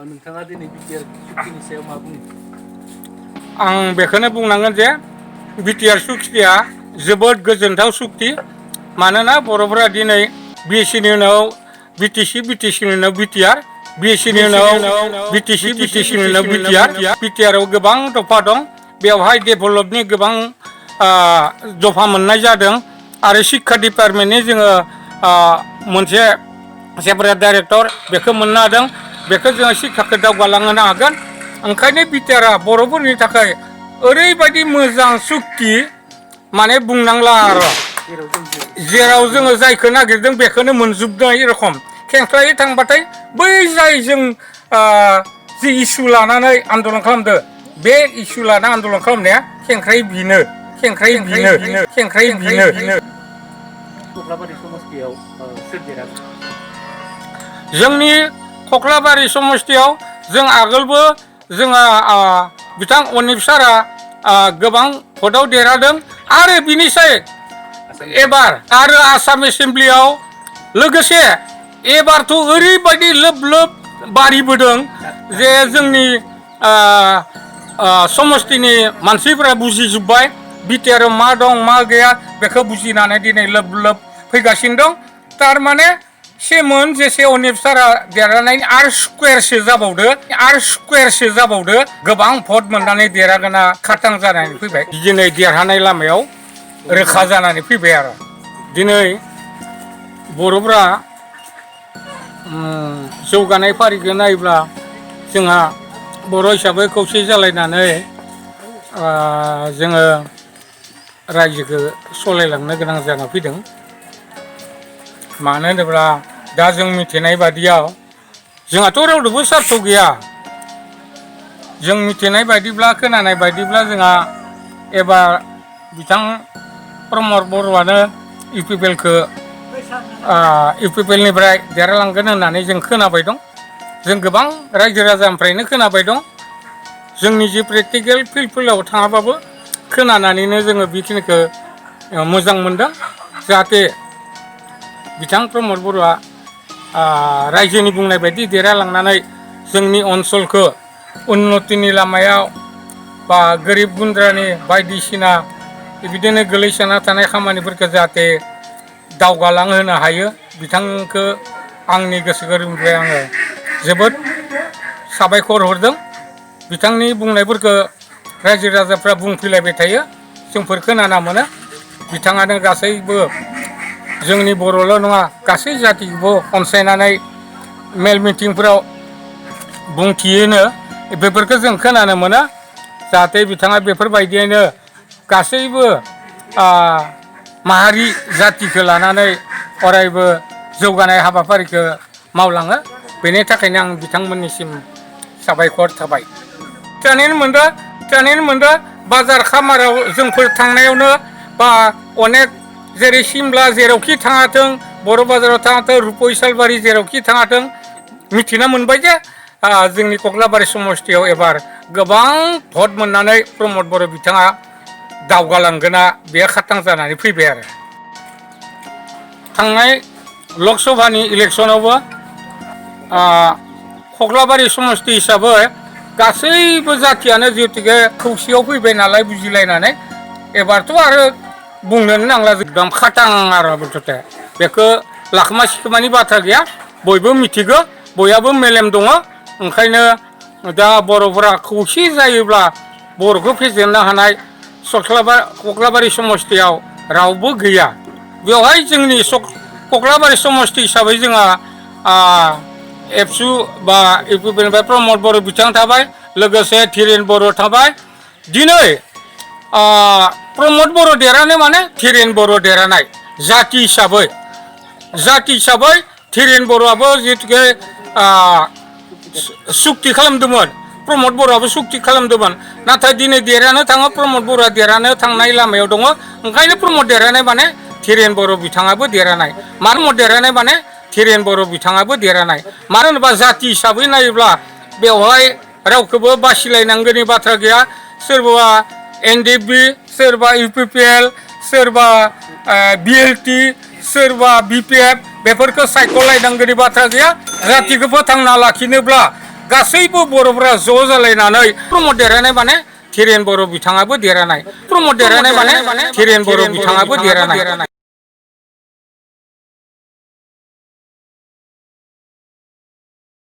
नोंथाङा दिनै बिटिआर सुक्तिनि सायाव मा बुङो? आं बेखौनो बुंनांगोन जे बिटिआर सुक्तिया जोबोद गोजोनथाव सुक्ति। मानोना बर'फोरा दिनै बिएसिनि उनाव बिटिसिनि उनाव बिटिआर, बिएसिनि उनाव बिटिसिनि उनाव बिटिआरआव गोबां दफा दं। बेवहाय डेभेलपनि गोबां दफा मोननाय जादों आरो शिक्षा डिपार्टमेन्टनि जोङो मोनसे सेपारेट डाइरेक्टर बेखौ मोननो हादों। बेखौ जोङो शिक्षाखौ दावगालांहोनो हागोन। ओंखायनो बिटिआरआ बर'फोरनि थाखाय ओरैबायदि मोजां सुक्ति माने बुंनांला आरो। जेराव जोङो जायखौ नागिरदों बेखौनो मोनजोबनाय रखम। खेंख्रायै थांबाथाय बै जाय जों जि इसु लानानै आन्दलन खालामदों बे इसु लाना आन्दलन खालामनाया खेंख्रायै बिनो कक्लाबारि समस्तियाव सोर देरहागोन? जोंनि कक्लाबारि समस्तियाव जों आगोलबो जोंहा बिथां अनिप सारा गोबां भटआव देरहादों आरो बिनिसाय एबार आरो आसाम एसेम्ब्लियाव लोगोसे एबारथ' ओरैबायदि लोब लोब बारिबोदों जे जोंनि समस्तिनि मानसिफोरा बुजिजोब्बाय बिटिआरआव मा दं मा गैया बेखौ बुजिनानै दिनै लोब लोब फैगासिनो दं। थारमाने सेमोन जेसे अनिप सारा देरहानायनि आरो स्कुवेरसो जाबावदो गोबां भट मोननानै देरहागोना खाथां जानानै फैबाय। दिनै देरहानाय लामायाव रोखा जानानै फैबाय आरो। दिनै बर'फ्रा जौगानाय फारिखौ नायोब्ला जोंहा बर' हिसाबै खौसे जालायनानै जोङो रायजोखौ सालायलांनो गोनां जाना फैदों। मानो होनोब्ला दा जों मिथिनाय बादियाव जोंहाथ' रावजोंबो सार्थ गैया। जों मिथिनाय बायदिब्ला खोनानाय बायदिब्ला जोंहा एबार बिथां प्रमद बर'आनो इउपिपिएलनिफ्राय देरहालांगोन होननानै जों खोनाबाय दं। जों गोबां रायजो राजानिफ्रायनो खोनाबाय दं। जोंनि जि प्रेक्टिकेल फिल्डआव थाङाबाबो खोनानानैनो जोङो बेखिनिखौ मोजां मोनदों। जाहाथे बिथां प्रमद बर'आ रायजोनि बुंनाय बायदि देरहालांनानै जोंनि ओनसोलखौ उन्नतिनि लामायाव बा गोरिब गुन्द्रानि बायदिसिना बिदिनो गोलैसोना थानाय खामानिफोरखौ जाहाथे दावगालांहोनो हायो। बिथांखौ आंनि गोसो गोरबोनिफ्राय आङो जोबोद साबायखर हरदों। बिथांनि बुंनायफोरखौ रायजो राजाफ्रा बुंफैलायबाय थायो, जोंफोर खोनाना मोनो। बिथाङानो गासैबो जोंनि बर'ल' नङा गासै जातिखौबो अनसायनानै मेल मिटिंफोराव बुंथियोनो, बेफोरखौ जों खोनानो मोनो। जाहाथे बिथाङा बेफोरबायदियैनो गासैबो माहारि जातिखौ लानानै अरायबो जौगानाय हाबाफारिखौ मावलाङो। बेनि थाखायनो आं बिथांमोननिसिम साबायखर थाबाय। ट्रेनिं मोनदो बाजार खामाराव जोंफोर थांनायावनो बा अनेक जेरै सिमला जेरावखि थाङाथों, बर' बाजाराव थाङाथों, रुप'हि सालबारि जेरावखि थाङाथों मिथिना मोनबाय जे जोंनि कक्लाबारि समस्तियाव एबार गोबां भट मोननानै प्रमद बर' बिथाङा दावगालांगोना बे खाथां जानानै फैबाय आरो। थांनाय लकसभानि इलेक्सनावबो कक्लाबारि समस्ति हिसाबै गासैबो जातियानो जिहेतुके खौसेयाव फैबाय नालाय बुजिलायनानै एबारथ' आरो बुंनोनो नांला एकदम खाथां आरो मुथथे। बेखौ लाखोमा सिखोमानि बाथ्रा गैया, बयबो मिथिगौ, बयहाबो मेलेम दङ। ओंखायनो दा बर'फोरा खौसे जायोब्ला बर'खौ फेजेननो हानाय कक्लाबारि समस्तियाव रावबो गैया। बेवहाय जोंनि कक्लाबारि समस्ति हिसाबै जोंहा एबसु बा इउपिपिएलनिफ्राय प्रमद बर' बिथां थाबाय, लोगोसे धीरेन बर' थाबाय। दिनै प्रमद बर' देरहानाय माने धीरेन बर' देरहानाय। जाति हिसाबै धीरेन बर'आबो जिहेतुके सुक्ति खालामदोंमोन, प्रमद बर'आबो सुक्ति खालामदोंमोन। नाथाय दिनै देरहानो थाङो प्रमद बर'आ देरहानो थांनाय लामायाव दङ। ओंखायनो प्रमद देरहानाय माने धीरेन बर' बिथाङाबो देरहानाय। मानो प्रमद देरहानाय माने धीरेन बर' बिथाङाबो देरहानाय। मानो होनोबा जाति हिसाबै नायोब्ला बेवहाय रावखौबो बासिलायनांगौनि बाथ्रा गैया। सोरबा एनडिएफबि, सोरबा इउपिपिएल, सोरबा बिएलटि, सोरबा BPF बेफोरखौ सायख'लायनांगौनि बाथ्रा गैया जातिखौ फोथांना लाखिनोब्ला गासैबो बर'फोरा ज' जालायनानै प्रमद देरहानाय माने धीरेन बर' बिथाङाबो देरहानाय प्रमद देरहानाय माने धीरेन बर' बिथाङाबो देरहानाय